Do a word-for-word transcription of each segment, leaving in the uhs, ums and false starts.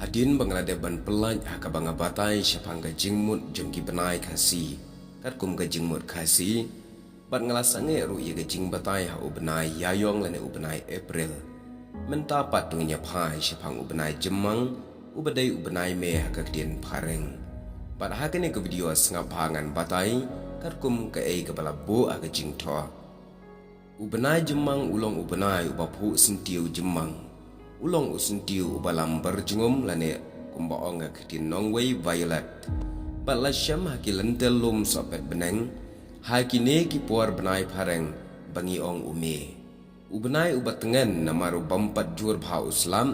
Hadien ba nga la dep ban pyllait ha kaba nga batai shaphang ka jingmut jong ki bnai Khasi katkum ka jingmut Khasi, bad nga la sangeh ruh ïa ka jingbatai ha u bnai Ïaïong lane u bnai April. Mynta pat to ngin ïa phai shaphang u bnai Jymmang, uba dei u bnai May ha ka ktien phareng. Bad ha kane ka video sngap bha ngan batai katkum kaei kaba la buh ha ka jingthoh. U bnai Jymmang u long u bnai uba phuh syntiew jymmang. U long u syntiew uba lambar jngum lane kumba ong ha ka ktien nongwei violet. Bad la shem ha ki lynter lum sohpet bneng ha kine ki por bnai phareng ba ngi ong u May. U bnai uba tngen namar u bym pat jur bha u slap,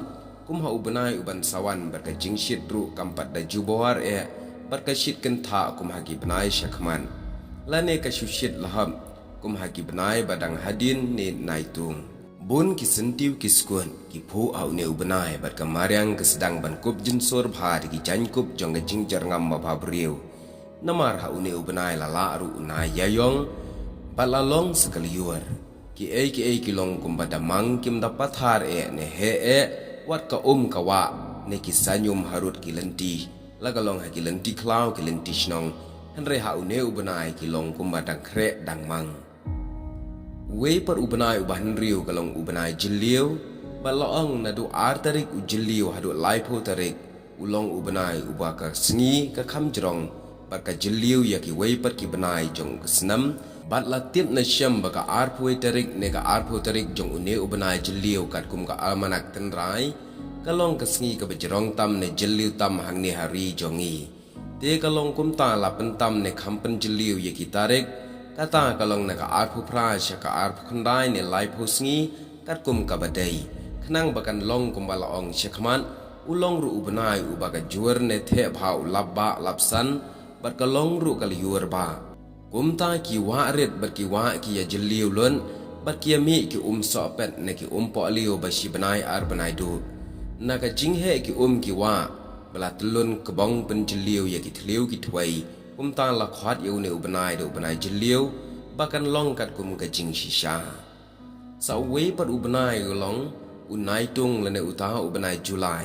kum ha u bnai u ban sa wan bad ka jingshit ruh kam pat da jubor eh, bad ka shit kynthah kum ha ki bnai shakhmat, lane ka shu shit lahap kum ha ki bnai ba dang hadien ne Naitung. Bun ki syntiew ki skud ki phuh ha une u bnai bad ka mariang ka sdang ban kup jynsur bha da ki jaiñkup jong ka jingjyrngam babha briew. Namar ha une u bnai la lah ruh u nai Ïaïong bad la long sa ka lyiur. Kiei kiei ki long kumba da mang, kim da pathar eh ne heh eh, wat ka um ka wah ne ki saiñum harud ki lynti, la ka long ha ki lynti khlaw ki lynti shnong. Hynrei ha une u bnai ki long kumba dang khreh dang mang. Uwei pat u bnai uba hynriew ka long u bnai Jylliew, bad la ong naduh ar tarik u Jylliew haduh laiphew tarik u long u bnai uba ka sngi ka kham jrong bad ka jylliew ïa kiwei pat ki bnai jong ka snem. Bad la tip na shem ba ka arphew wei tarik ne ka arphew tarik jong une u bnai Jylliew katkum ka almanak tynrai, ka long ka sngi kaba jrong tam ne jylliew tam hangne ha ri jong ngi. Te ka long kumta la pyntam ne kham pynjylliew ïa ki tarik, kata ka long na ka arphew phra sha ka arphew khyndai ne laiphew sngi, katkum kaba dei. Khnang ba kan long kumba la ong shakhmat, u long ruh u bnai uba ka jur ne theh bha u lap bah lap san, bad ka long ruh ka lyiur bha. Kumta ki wah rit bad ki wah ki ïa jylliew lut, bad ki ïa mih ki um sohpet ne ki um pohliew ba shi bnai ar bnai duh. Na ka jingheh ki um ki wah, ba la tyllun kbong pynjylliew ïa ki thliew ki thwei, kumta la khot ïa une u bnai da u bnai Jylliew, ba kan long katkum ka jingshisha. Sa uwei pat u bnai u long u Naitung lane uta u bnai July.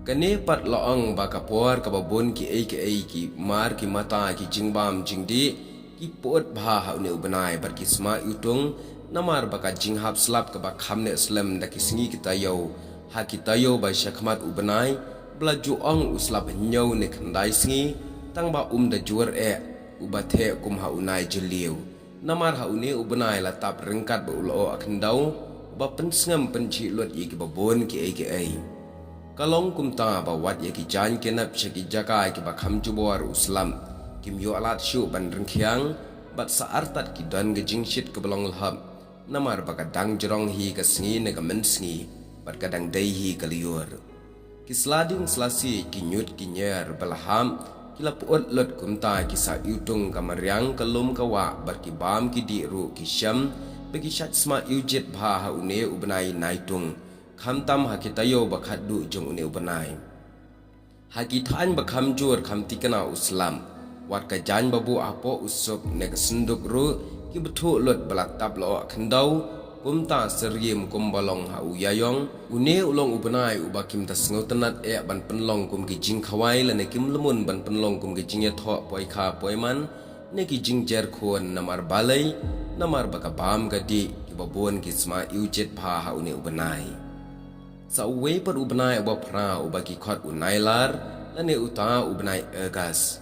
Kane pat la ong ba ka por kaba bun kiei kiei ki mar ki mata ki jingbam jingdih ki put bha ha une u bnai bad ki sma iwtung, namar ba ka jinghap slap kaba kham neh slem da ki sngi ki taïew ha ki taïew ba shakhmat u bnai, ba la ju ong u slap hynñiew ne khyndai sngi, tang ba um da jur eh uba theh kum ha u nai Jylliew. Namar ha une u bnai la tap ryngkat bad u lyoh khyndew, uba pynsngem pynjhieh lut ïa kiba bun kiei kiei. Ka long kumta ba wat ïa ki jaiñ ki nep sha ki jaka kiba kham jubor u slap, kim ïoh lad shuh ban ryngkhiang, bad sa artat ki don ka jingshit kaba long lhap, namar ba ka dang jrong hi ka sngi ne ka mynsngi, bad ka dang dei hi ka lyiur. Ki sla dieng sla siej, ki ñiut ki ñier ba la hap, ki la put lut kumta ki sa iwtung ka mariang ka lum ka wah bad ki bam ki dih ruh ki shem, ba ki shait sma iwjit bha ha une u bnai Naitung, khamtam ha ki taïew ba khatduh jong une u bnai. Ha ki thaiñ ba kham jur kham thikna u slap, wat ka jaiñ ba buh hapoh u suk ne ka synduk ruh, ki bthuh lut ba la tap lyoh khyndew, kumta syriem kumba long ha u Ïaïong. Une u long u bnai uba kim da sngewtynnat eh ban pynlong kum ki jingkhawai lane kim lymmun ban pynlong kum ki jingïathoh poikha poiman, ne ki jingjer khun namar balei, namar ba ka bam ka dih kiba bun ki sma iwjit bha ha une u bnai. Sa uwei pat u bnai uba phra uba ki khot u Nailar, lane uta u bnai August.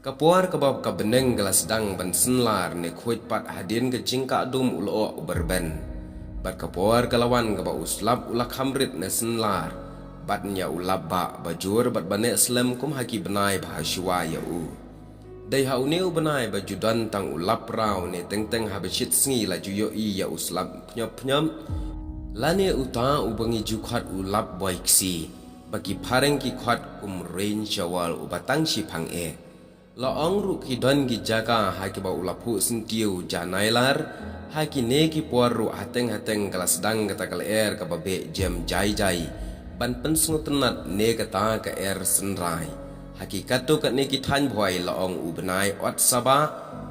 Ka por kaba ka bneng ka la sdang ban synlar ne khuid pat hadien ka jingkah dum u lyoh uba rben. Bad ka por ka la wan kaba u slap u la kham rit ne synlar, bad ñia u lap bah ba jur bad ba neh slem kum ha ki bnai ba ha shuwa ïa u. Dei ha une u bnai ba ju don tang u lap praw ne teng teng haba shit sngi la ju ïohi ïa u slap pñiop pñiop. Lane uta uba ngi ju khot u lap boi ksi, ba ki phareng ki khot kum rain shower uba tang shiphang eh. La ong ruh ki don ki jaka ha kiba u la phuh syntiew ja Nailar, ha kine ki por ruh hateng hateng ka la sdang kata ka lyer kaba beh jem jai jai ban pynsngewtynnat ne kata ka er synrai. Ha ki katto katne ki thaiñ bhoi la ong u bnai Ot Saba,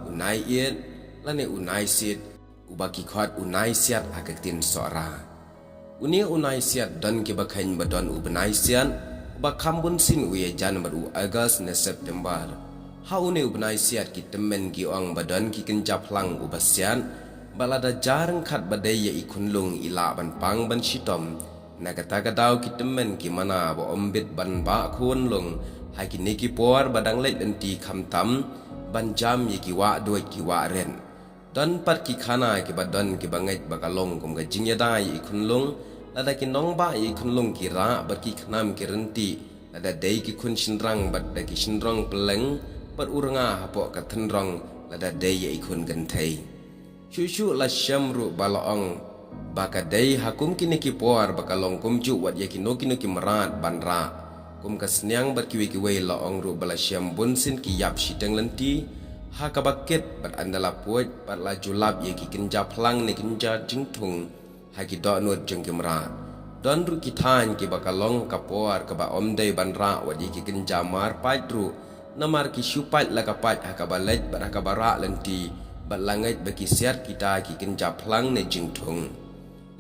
u Nai Iet, lane u Nai Sit, uba ki khot u Nai Siat ha ka ktien Sohra. Une u Nai Siat don kiba kheiñ ba don u bnai Siat, Ba kham bun sien u ïajan bad u August ne September. Ha une u bnai siat ki tymmen ki ong ba don ki kynja phlang uba siat, ba lada ja ryngkat ba dei ïa i khunlung i lah ban pang ban shitom. Na kata ka daw ki tymmen ki mana ba ym bit ban bah khun lung ha kine ki por ba dang leit lynti khamtam ban jam ïa ki wah duid ki wah rit. Don pat ki khana kiba don kiba ngeit ba ka long kum ka jingïada ïa i khunlung, lada ki nongbah ïa i khunlung ki rah bad ki khnam ki rynti, lada dei ki khun shynrang bad da ki shynrong pylleng, bad u rnga hapoh ka thynrong lada dei ïa i khun kynthei. Shuh shuh la shem ruh ba la ong ba ka dei ha kum kine ki por ba ka long kumjuh wat ïa kino kino ki mrad ban rah. Kum ka sniang bad kiwei kiwei la ong ruh ba la shem bun sien ki ïap shiteng lynti ha kaba kit bad ynda la puid bad la ju lap ïa ki kynja phlang ne kynja jingthung ha ki dohnud jong ki mrad. Don ruh ki thaiñ kiba ka long ka por kaba ym dei ban rah wat ïa ki kynja mar paid ruh, namar ki shu pait la ka pait ha kaba leit bad ha kaba rah lynti, bad la ngeit ba ki siat kita ki kynja phlang ne jingthung.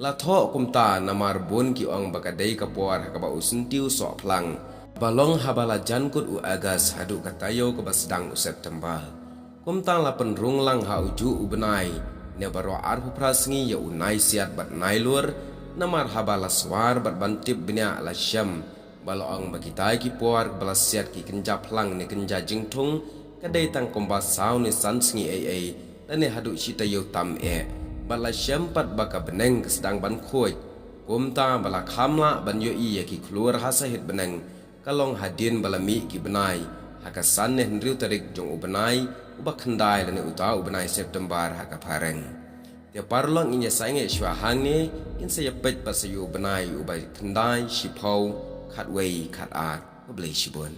La thoh kumta namar bun ki ong ba ka dei ka por ha kaba u syntiew soh phlang, ba long haba la jan kut u August haduh ka taïew kaba sdang u September. Kumta la pynrung lang ha ujuh u bnai ne baroh arphew phra sngi ïa u nai siat bad nai lur, namar haba la swar bad ban tip bniah la shem ba la ong ba kita ki por ba la siat ki kynja phlang ne kynja jingthung ka dei tang kumba saw ne san sngi ei ei, lane haduh shi taïew tam eh. Bad la shem pat ba ka bneng ka sdang ban khuid. Kumta ba la kham lah ban ïohi ïa ki khlur ha sahit bneng ka long hadien ba la mih ki bnai ha ka san ne hynriew tarik jong u bnai uba khyndai lane uta u bnai September ha ka phareng. Te paralok, ngin ïa sangeh shuwa hangne, ngin sa ïa peit pat sa ïa u bnai uba khyndai, shiphew, khatwei, khatar. Khublei shibun.